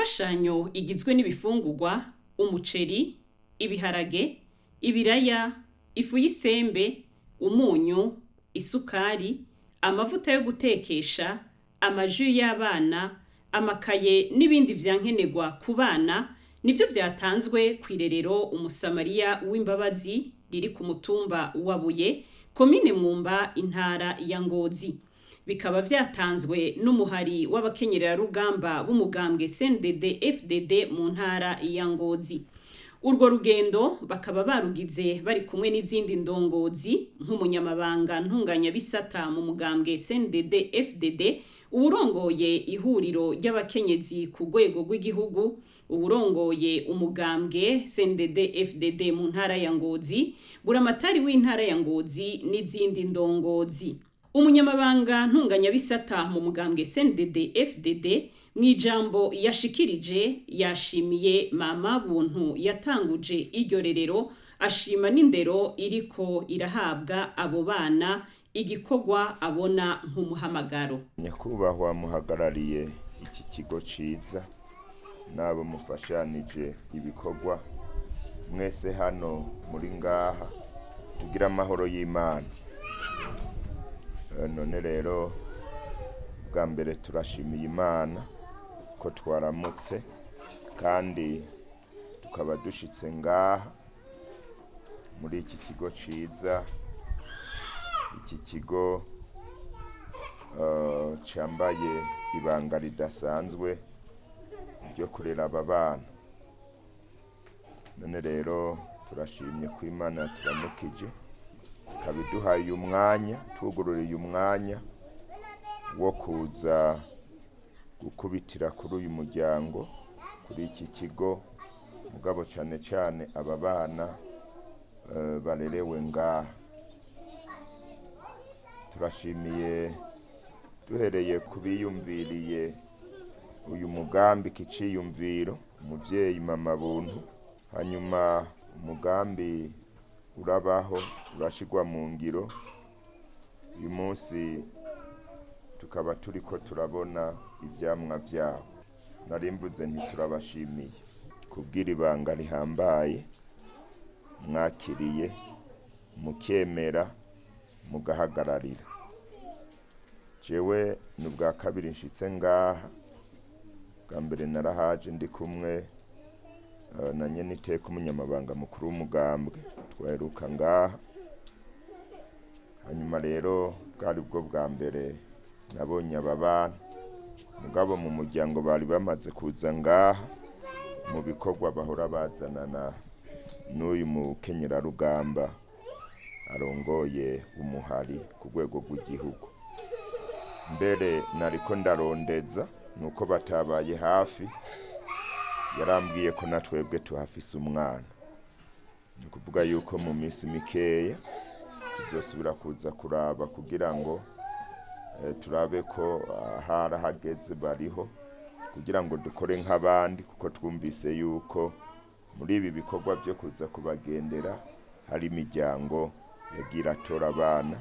Imfashanyo igizwe n'ibifungurwa, umuceri, ibiharage, ibiraya, ifu y'isembe, umunyu, isukari, amavuta yo gutekesha, amaju y'abana, amakaye n'ibindi vyankenerwa ku bana nivyo vyatanzwe kw'irerero Umusamariya w'Imbabazi riri ku mutumba wa Buye, komine Mwumba, intara ya Ngozi. Bikaba vyatanzwe n'umuhari w'abakenyerarugamba b'umugambwe CNDD FDD mu ntara ya Ngozi. Urwo rugendo bakaba barugize bari kumwe n'izindi ndongozi nk'umunyamabanga ntunganyabisata mu mugambwe CNDD FDD, uwurongoye ihuriro ry'abakenyezi ku rwego rw'igihugu, uwurongoye umugambwe CNDD FDD mu ntara ya Ngozi, buramatari w'intara ya Ngozi n'izindi ndongozi. Umunyamabanga ntunganyabisata mu mugambwe CNDD FDD mw'ijambo yashikirije yashimiye Mama Buntu yatanguje iryo rerero, ashima n'indero iriko irahabwa abo bana, igikorwa abona nk'umuhamagaro. Nyakubahwa muhagarariye iki kigo ciza n'abo mufashanije ibikorwa mwese hano muri ngaha, tugira amahoro y'Imana. None rero bwa mbere turashimiye Imana ko twaramutse kandi tukaba dushitse ngaha muri iki kigo ciza, iki kigo cambaye ibanga ridasanzwe ryo kurera aba bana. None rero turashimye ko Imana yaturamukije, ikaba iduhaye umwanya, twugururiye umwanya wo kuza gukubitira kuri uyu muryango, kuri iki kigo, mugabo cane cane aba bana barerewe ngaha. Turashimiye duhereye ku biyumviriye uyu mugambi kiciyumviro, umuvyeyi Mama Buntu, hanyuma umugambi urabaho urashirwa mu ngiro. Uyu munsi tukaba turiko turabona ivyamwa vyawo. Nari mvuze nti turabashimiye kubwira ibanga rihambaye mwakiriye, mukemera, mugahagararira. Jewe ni ubwa kabiri nshitse ngaha, bwa mbere narahaje ndi kumwe na nyeniteka umunyamabanga mukuru w'umugambwe, twaheruka ngaha. Hanyuma rero bwari bwo bwa mbere nabonye aba bana, mugabo mu muryango bari bamaze kuza ngaha mu bikorwa bahora bazanana n'uyu mukenyerarugamba arongoye umuhari ku rwego rw'igihugu. Mbere nariko ndarondeza nuko batabaye hafi, yarambwiye ko na twebwe tuhafise umwana. Ni ukuvuga yuko mu minsi mikeya tuzosubira kuza kuraba kugira ngo turabe ko harahageze bariho, kugira ngo dukore nk'abandi, kuko twumvise yuko muri ibi bikorwa vyo kuza kubagendera hari imiryango yagiye iratora abana,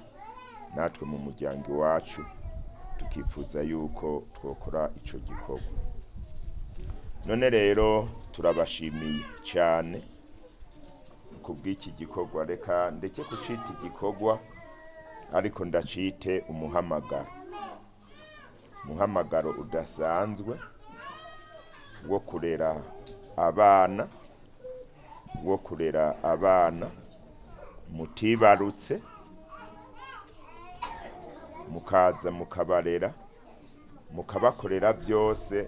natwe mu muryango iwacu tukifuza yuko twokora ico gikorwa. None rero turabashimiye cane kubw'iki gikorwa. Reka ndeke kucita igikorwa, ariko ndacite umuhamagaro, umuhamagaro udasanzwe wo kurera abana, wo kurera abana mutibarutse, mukaza mukabarera, mukabakorera vyose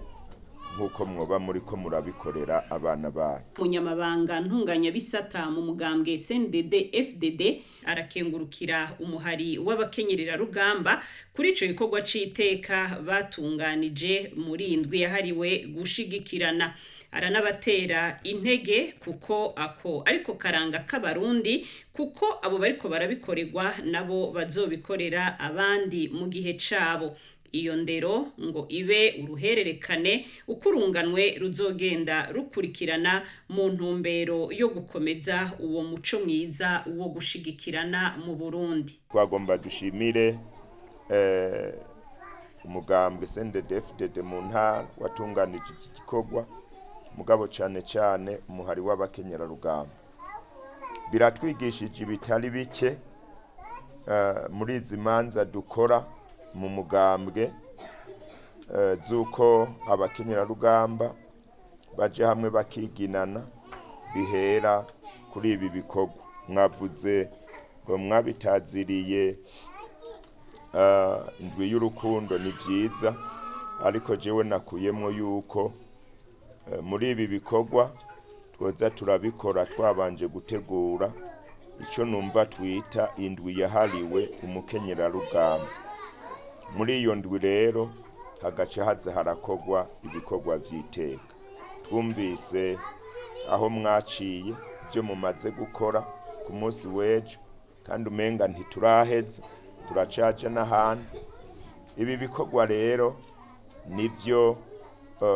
nk'uko mwoba muriko murabikorera abana banyu. Umunyamabanga ntunganyabisata mu mugambwe CNDD FDD arakengurukira umuhari w'abakenyererarugamba kuri ico gikorwa c'iteka batunganije muri indwi yahariwe gushigikirana. Aranabatera intege kuko ako ariko karanga k'Abarundi, kuko abo bariko barabikorerwa nabo bazobikorera abandi mu gihe cabo. Iyo ndero ngo ibe uruhererekane ukurunganwe ruzogenda rukurikirana mu ntumbero yo gukomeza uwo muco mwiza wo gushigikirana mu Burundi. Twagomba dushimire Umugambwe CNDD-FDD mu ntara watunganije iki gikorwa, mugabo cane cane umuhari w'abakenyerarugamba. Biratwigishije ibitari bike muri izi manza dukora mu mugambwe z'uko abakenyerarugamba baje hamwe bakiginana, bihera kuri ibi bikorwa mwavuze ngo mwabitaziriye indwi y'urukundo. Ni byiza, ariko jewe nakuyemo yuko muri ibi bikorwa twoza turabikora twabanje gutegura icyo numva twita indwi yahariwe umukenyerarugamba. Muri iyo ndwi rero hagaca haza harakorwa ibikorwa by'iteka. Twumvise aho mwaciye, ibyo mumaze gukora ku munsi w'ejo, kandi umenga ntituraheza, turacaja n'ahandi. Ibi bikorwa rero nibyo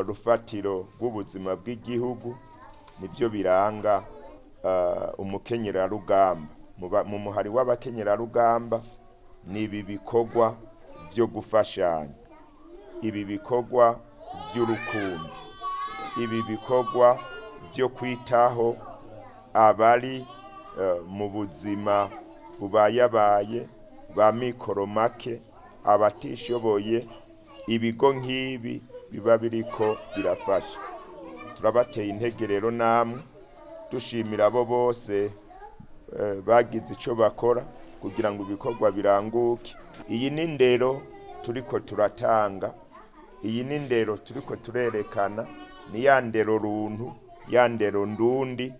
rufatiro rw'ubuzima bw'igihugu, nibyo biranga umukenyerarugamba. Mu muhari w'abakenyerarugamba ni ibi bikorwa byo gufashanya, ibi bikorwa by'urukundo, ibi bikorwa byo kwitaho abari mu buzima bubayabaye, ba mikoro make, abatishoboye. Ibigo nk'ibi biba biriko birafasha. Turabateye intege rero namwe, dushimira abo bose bagize ico bakora kugira ngo ibikorwa biranguke. Iyi ni ndero turiko turatanga, iyi ni ndero turiko turerekana, ni ya ndero runtu, ya ndero ndundi,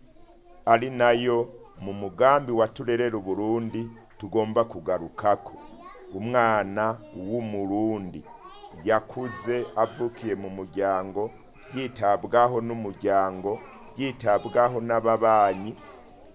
ari nayo mu mugambi wa Turerera Uburundi tugomba kugarukako. Umwana w'Umurundi yakuze avukiye mu muryango, yitabwaho n'umuryango, yitabwaho n'ababanyi,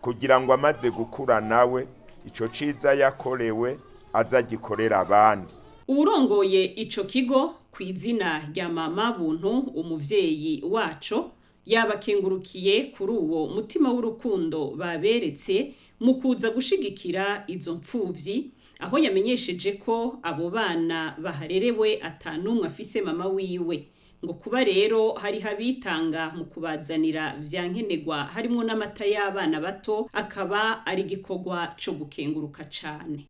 kugira ngo amaze gukura nawe ico ciza yakorewe aze agikorera abandi. Uwurongoye ico kigo ku izina rya Mama Buntu, umuvyeyi waco, yabakengurukiye kuri uwo mutima w'urukundo baberetse mu kuza gushigikira izo mpfuvyi, aho yamenyesheje ko abo bana baharerewe atanumwe afise mama wiwe, ngo kuba rero hariho abitanga mu kubazanira vya nkenerwa harimwo n'amata y'abana bato, akaba ari igikorwa co gukenguruka cane.